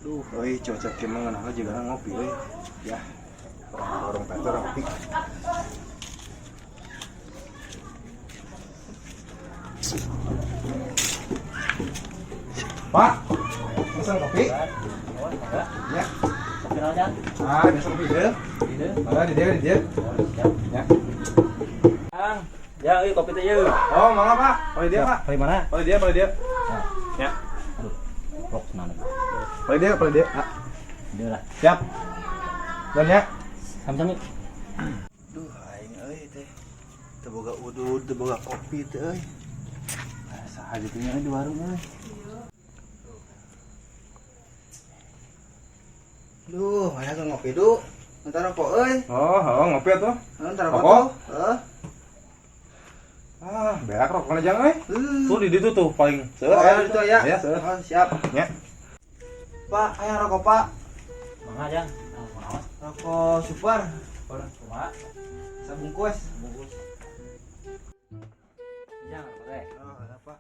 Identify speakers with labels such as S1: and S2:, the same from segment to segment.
S1: Duh, euy, cuaca kieu mah ngeunahna juga ngopi euy. Ya. Orang warung teh ngopi. Pak, pesan kopi?
S2: Oh, enggak.
S1: Ya.
S2: Kopi naon, Jang?
S1: Ah, biasa kopi deh.
S2: Ini.
S1: Ah, di dia, di dia.
S2: Oh, siap.
S1: Ya.
S2: Jang, Jang, euy kopi teh yeuh.
S1: Oh, mangga Pak. Boleh dia, Pak.
S2: Kopi mana?
S1: Boleh dia, boleh dia.
S2: Nah.
S1: Ya.
S2: Aduh. Rok mana?
S1: Boleh dia, boleh dia. Ah,
S2: Dia lah.
S1: siap. Dan ya.
S2: Sami-sami.
S1: Duh, aing euy teh. Teu boga udud, teu boga kopi teh euy. Saha gitu nya di warung euy.
S3: Duh, mana tuh ngopi du? Ntar rokok euy.
S1: Oh, oh, ngopi atuh.
S3: Ntar rokok
S1: Rokok?
S3: tuh. Heeh.
S1: Ah, beak rokokna jang euy. Tuh di ditu tuh paling.
S3: Oh, ya, itu ya.
S1: Ya, seueur.
S3: Oh, siap.
S1: Ya.
S3: Pak, ayo rokok, Pak.
S2: Mangga, Jang. Ah, kunaon?
S3: Rokok super.
S2: Kumaha?
S3: Sabungkus.
S2: Bungkus. Jang, rokok teh.
S3: Oh, ada, Pak.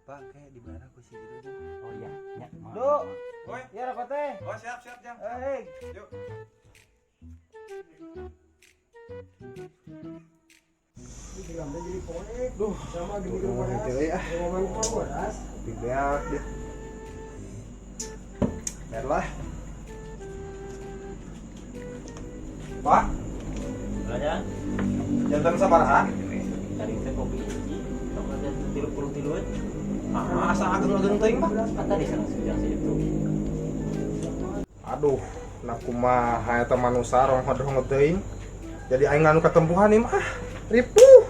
S3: Pak, kayak di mana aku sih gitu,
S2: Oh iya, nya. Mangga.
S3: Du.
S1: Oi.
S3: Ya rokok teh.
S1: Oh, siap, siap, Jang.
S3: Eh,
S1: Yuk. Duh, itu ya. Kopi beak deh. Biar lah. Pak,
S2: Ulah, Jang.
S1: jantan sabaraha?
S2: Tadi teh kopi hiji, rokok teh 33-an.
S1: Ah, asa ageng-ageng teuing, Pak.
S2: Kan tadi sareng si Ujang si itu.
S1: Aduh, nah kumaha eta manusa rong-rong teuing. Jadi aing nganu katempuhan ieu mah. Ah, ripuh.